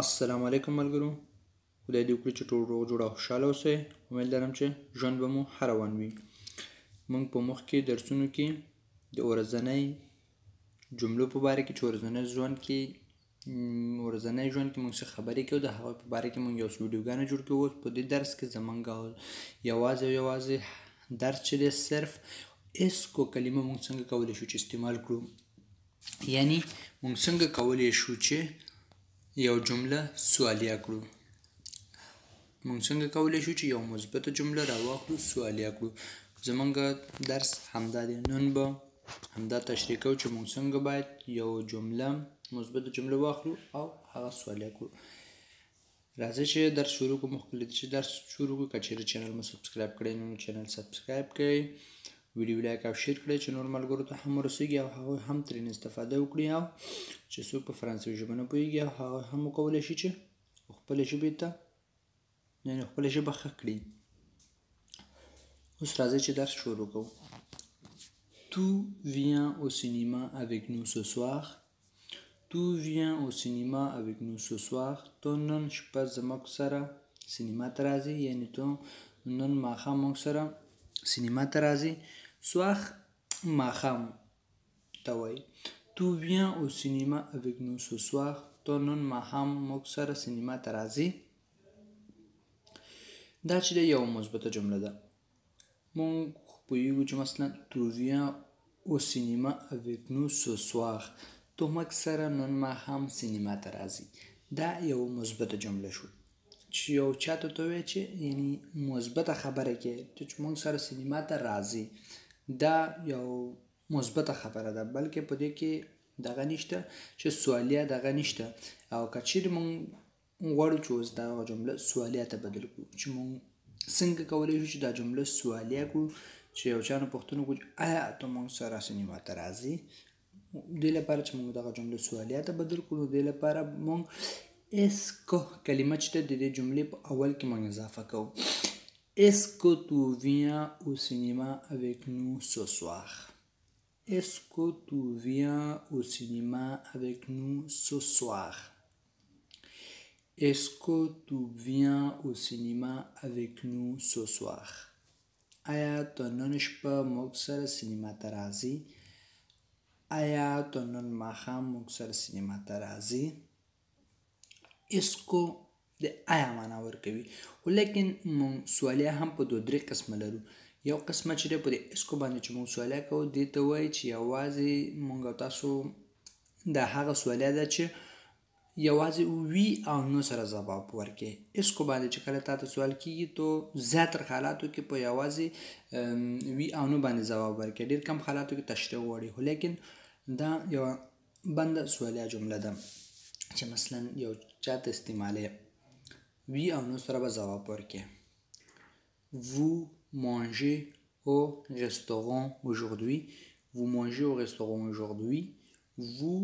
السلام علیکم ملګرو، خدای دې وکړي چې ټول روغ جوړ او خوشحاله اوسئ. امید لرم چې ژوند به مو ښه روان وي. موږ په مخکې درسونو کې د ورځنۍ جملو په باره کې چې ورځنی ژوند کې موږ څه خبرې کوو، د هغوی په باره کې موږ یو څو ویډیوګانې جوړ کړو. اوس په دې درس کې زمونږ یوازې او یوازې درس چې دی، صرف est-ce que کلمه موږ څنګه کولی شو چې استعمال کړو، یعنی موږ څنګه کولی شو چې یو جمله سوالیه کړو، موږ څنګه کولی شو چې یو مثبته جمله راواخلو، سوالیه کړو. زمونږ درس همدا دی. نن به همدا تشریح کوو چې موږ څنګه باید یو جمله، مثبته جمله واخلو او هغه سوالیه کړو. راځئ چې درس شروع کړو. مخکې له دې چې درس شروع کړو، که چېرې چینل مو subscribe کړئ نو چینل subscribe کړئ، ویډیو like او share کړئ چې نور ملګرو ته هم ورسیږي او هغوی هم ترې استفاده وکړي، او چې څوک په فرانسوي ژبه نه پوهیږي او هغه هم وکولی شي چې خپلې ژبې ته، یعنې خپله ژبه ښه کړي. اوس راځئ چې درس شروع کوو. Tu viens au cinéma avec nous ce soir؟ Tu viens au cinéma avec nous ce soir؟ ته نن شپه زموږ سره سینما ته راځې؟ یعنی ته نن ماښام موږ سره سینما ته راځې؟ Soir ماښام ته وایي. Tu viens au cinéma avec nous ce soir؟ ته نن ماښام موږ سره سینما ته راځې؟ دا چې یو مثبته جمله ده، موږ پوهیږو چې مثلا tu viens au cinéma avec nous ce soir، ته موږ سره نن ماښام سینما ته راځې. دا یو مثبته جمله شو چې یو چاته ته وایې چې یعنی مثبته خبره کې ته چې موږ سره سینما ته راځې، دا یو مثبته خبره ده، بلکې په دې کې دغه نشته چې سوالیه دغه نشته. او که چیرې مونږ غواړو چې اوس دغه جمله سوالیه ته بدل کړو، چې مونږ څنګه کولی شو چې دا جمله سوالیه کړو، چې یو چا نه پوښتنه وکړو چې آیا ته مونږ سره سینما ته راځې، دې لپاره چې مونږ دغه جمله سوالیه ته بدل کړو، دې لپاره مونږ est-ce que کلمه چې ده، د دې جملې په اول کې مونږ اضافه کوو. Est-ce que tu viens au cinéma avec nous ce soir؟ Est-ce que tu viens au cinéma avec nous ce soir؟ Est-ce que tu viens au cinéma avec nous ce soir؟ آیا ته نن شپه موږ سره سینما ته راځې؟ آیا ته نن ماښام موږ سره سینما ته راځې؟ Est-ce que د آیا معنا ورکوي، خو لیکن موږ سوالیه هم په دوه درې قسمه لرو. یو قسمه چې دی، په دې est-ce que باندې چې موږ سوالیه کوو، دې ته وایي چې یوازې موږ او تاسو دا هغه سوالیه ده چې یوازې oui او non سره ځواب ورکړي. Est-ce que باندې چې کله تاته سوال کیږي، تو زیاتر حالاتو کې په یوازې oui او non باندې ځواب ورکړي، ډیر کم حالاتو کې تشریح غواړي. خو لیکن دا یو بنده سوالیه جمله ده چې مثلا یو چاته استعمالې، oui او non سره به ځواب ورکړي. Vous mangez au restaurant aujourd'hui؟ Vous mangez au restaurant aujourd'hui؟ Vous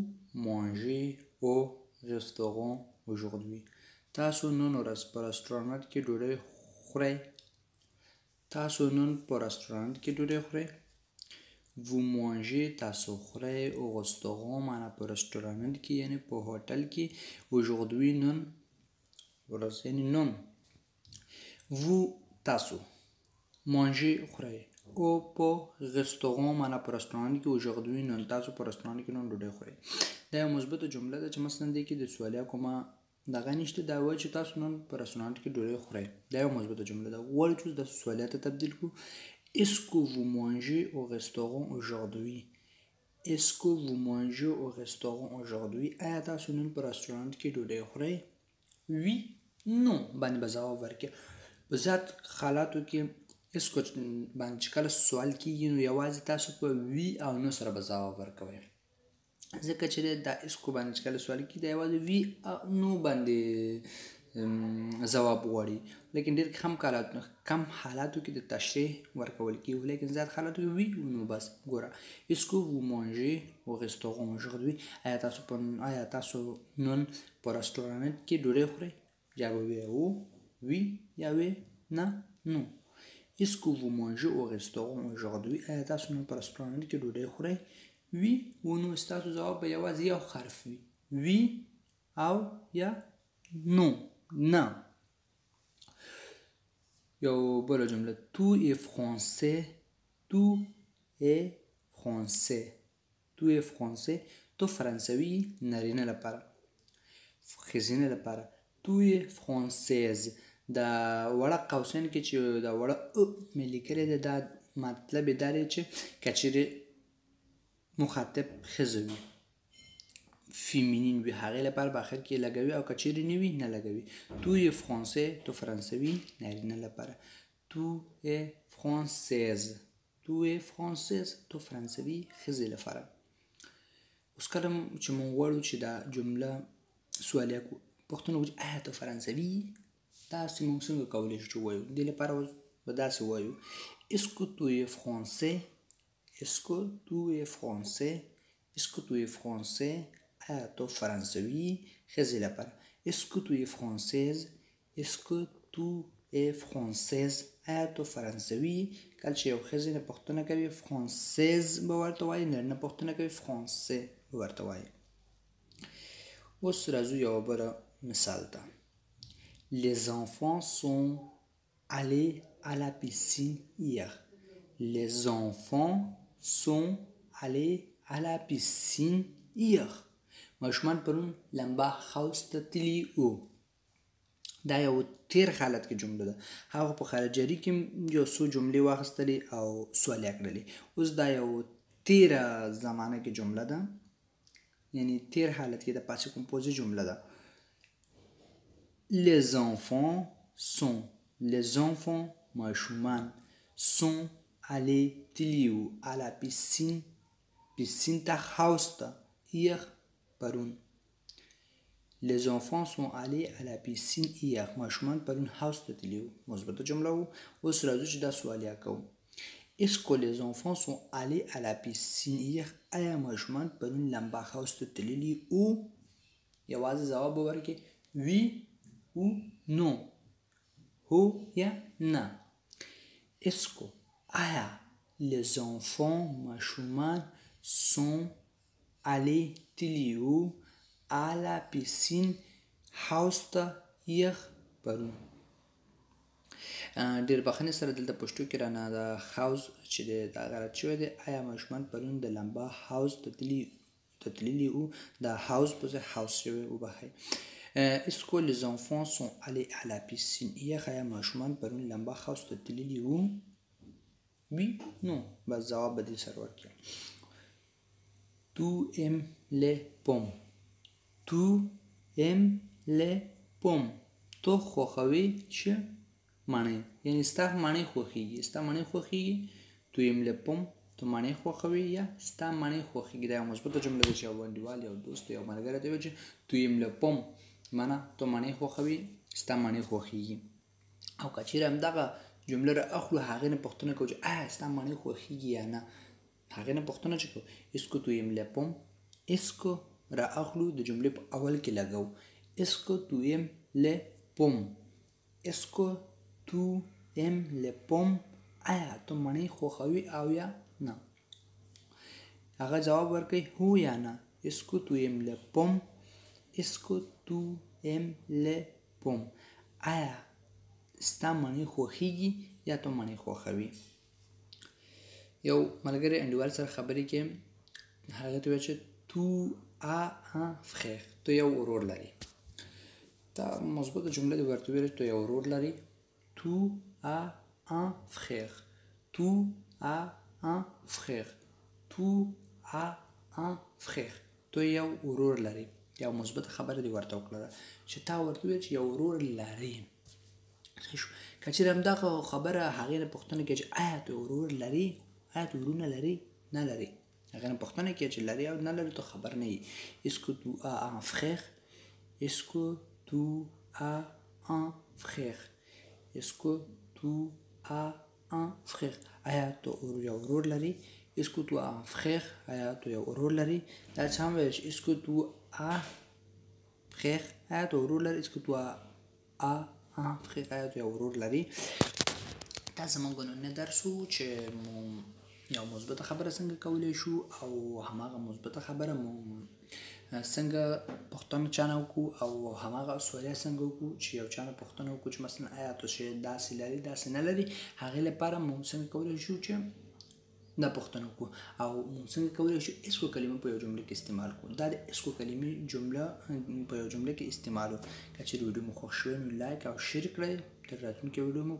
mangez au restaurant aujourd'hui؟ تاسو نن ورځ په رستورانت کې ډوډۍ خورئ؟ تاسو نن په رستورانت کې ډوډۍ خورئ؟ Vous mangez تاسو خورئ، au restaurant معنا په رستورانت کې، یعنی په هوټل کې، aujourd'hui نن ورځ، یعنی نن. Vous تاسو، mangez خورئ، au په restaurant معنا په رستورانت کې، aujourd'hui نن، تاسو په رستورانت کې نن ډوډۍ خورئ. دا یو مثبته جمله ده چې مثلا دې کې د سوالیه کومه دغه نشته. دا وایي چې تاسو نن په رستورانت کې ډوډۍ خورئ. دا یو مثبته جمله ده. غواړو چې دا سوالیه ته تبدیل کړو. Est-ce que vous mangez au restaurant aujourd'hui؟ Est-ce que vous mangez au restaurant aujourd'hui؟ آیا تاسو نن په رستورانت کې ډوډۍ خورئ؟ Oui، non باندې به ځواب ورکړي. په زیات حالاتو کې est-ce que باندې چې کله سوال کیږي، نو یوازې تاسو په oui او non سره به ځواب ورکوئ، ځکه چې دا est-ce que باندې چې کله سوال کیږي، دا یوازې oui او non باندې ځواب غواړي، لیکن ډېر کم حالاتو کې د تشریح ورکول کیږي، لیکن زیات حالاتو کې oui او non بس. ګوره، est-ce que vous mangez au restaurant aujourd'hui؟ آیا تاسو نن په رستورانت کې ډوډۍ خورئ؟ یا به وي او oui یا وي نه non. Est-ce que vous mangez au restaurant aujourd'hui؟ آیا تاسو نن په رستورانت کې ډوډۍ خورئ؟ Oui ou non، ستاسو ځواب به یوازې یو حرف وي، oui او یا Non، نه. یو بله جمله: tu es français، tu es français، tu es français، تو فرانسوي، نارینه لپاره. ښځینه لپاره tu es française. دا وړه قوسین کې چې دا وړه ا مې لیکلې ده، دا مطلب یې دا دی چې که چېرې مخاطب ښځه وي، féminin وي، هغې لپاره به اخر کې لګوي، او که چېرې نه وي نه لګوي. Tu es français، تو فرانسوي، نارینه لپاره. Tu es française، tu es française، تو فرانسوي، ښځې لپاره. اوس کله چې موږ غواړو چې دا جمله سوالیه کړو، پوښتنه وکړو چې آیا ته فرانسوي، داسې موږ څنګه کولی شو چې ووایو؟ دې لپاره اوس به داسې ووایو: est-ce que tu es français، est-ce que tu es français، est-ce que tu es français، آیا ته فرانسوي، ښځې لپاره. Est-ce que tu es française، est-ce que tu es française، آیا ته فرانسوي. کله چې یو ښځې نه پوښتنه کوي française به ورته وایي، نارینه پوښتنه کوي français به ورته وایي. اوس راځو یوه بله مثال ته. Les enfants sont allés à la piscine hier. Les enfants sont allés à la piscine hier. ماشومان پرون لمبا حوض ته تللي وو. دا یو تیر حالت کې جمله ده. هغه په خارج جاري کې یو څو جملې واخیستلې او سوالیه کړلې. اوس دا یو تیره زمانه کې جمله ده، یعنی تیر حالت کې د passé composé جمله ده. Les enfants sont، les enfants ماشومان، sont allés تللي وو، à la piscine، piscine ته، حوض ته، hier پرون. Les enfants sont allés à la piscine hier. ماشومان پرون حوض ته تللي وو. مثبته جمله وو. اوس راځو چې دا سوالیه کوو. Est-ce que les enfants sont allés à la piscine hier؟ آیا ماشومان پرون لمبا حوض ته تللي وو؟ یوازې ځواب به ورکړي oui ou non، هو یا نه. Est-ce que، آیا، les enfants ماشومان، sont allés تللي وو، à la piscine حوض ته، hier پرون. ډېر بخښنې سره، دلته پښتو کې رانه د حوض چې دی دا غلط شوی دی. آیا ماشومان پرون د لمبا حوض ته تللي وو؟ د حوض په ځای حوض شوی، وبخښئ. Est-ce que les enfants sont allés à la piscine hier؟ آیا ماشومان پرون لمبا حوض ته تللي وو؟ Oui، non، بس ځواب به دې سره ورکړي. Tu aimes les pommes، tu aimes les pommes، تو خوښوې چې مڼې، یعنی ستا مڼې خوښیږي، ستا مڼې خوښیږي. Tu aimes les pommes، تو مڼې خوښوې یا ستا مڼې خوښیږي. دا یو مثبته جمله ده چې یو انډیوال، یو دوست، یو ملګری ته وایي چې tu aimes les pommes، معنا تو مڼې خوښوې، ستا مڼې خوښیږي. او که چېرې همدغه جمله را اخلو، هغې نه پوښتنه کوو چې آیا ستا مڼې خوښیږي یا نه، هغې نه پوښتنه چې کوو est-ce que tu aimes les pommes. Est-ce que را اخلو، د جملې په اول کې لګوو. Est-ce que tu aimes les pommes، est-ce que tu aimes les pommes، آیا ته مڼې خوښوي او یا نه؟ هغه ځواب ورکوي هو یا نه. Est-ce que tu aimes les pommes، est-ce que tu aimes les pommes، آیا ستا مڼې خوښیږي یا ته مڼې خوښوي؟ یو ملګری انډیوال سره خبرې کې هغه ته وایي چې tu as un frère، ته یو ورور لرې. دا مثبته جمله دې ورته ویله چې ته یو ورور لرې. Tu as un frère، tu as un frère، tu as un frère، ته یو ورور لرې. یو مثبته خبره دې ورته وکړه چې تا ورته وویل چې یو ورور لرې. که چېرې همدغه خبره هغې نه پوښتنه کوي چې آیا ته ورور لرې، آیا ته ورونه لرې نه لرې، هغې نه پوښتنه کوي چې لرې او نه لرې ته خبر نه یې. Est-ce que tu as un frère، est-ce que tu as un frère، est-ce que tu as un frère، آیا ته یو ورور لرې؟ Est-ce que tu as un frère، آیا ته یو ورور لرې؟ دا څه هم ویل est-ce que tu as frère، آیا ته ورور لرې؟ Est-ce que tu as un frère، آیا ته یو ورور لرې؟ دا زموږ نن درس و چې مو یو مثبته خبره څنګه کولی شو او هماغه مثبته خبره مو څنګه پوښتنه چانه وکړو او هماغه سوالیه څنګه وکړو چې یو چانه پوښتنه وکړو چې مثلا آیا ته شی داسې لري داسې نه لري، هغې لپاره موږ څنګه کولی شو چې دا پوښتنه وکړو او موږ څنګه کولی شو est-ce que کلمه په یو جمله کې استعمال کړو. دا د est-ce que کلمې جمله په یو جمله کې استعمالو. که چېرې ویډیو مو خوښ شوی نو لایک او share کړئ. تر راتلونکې ویډیو مو.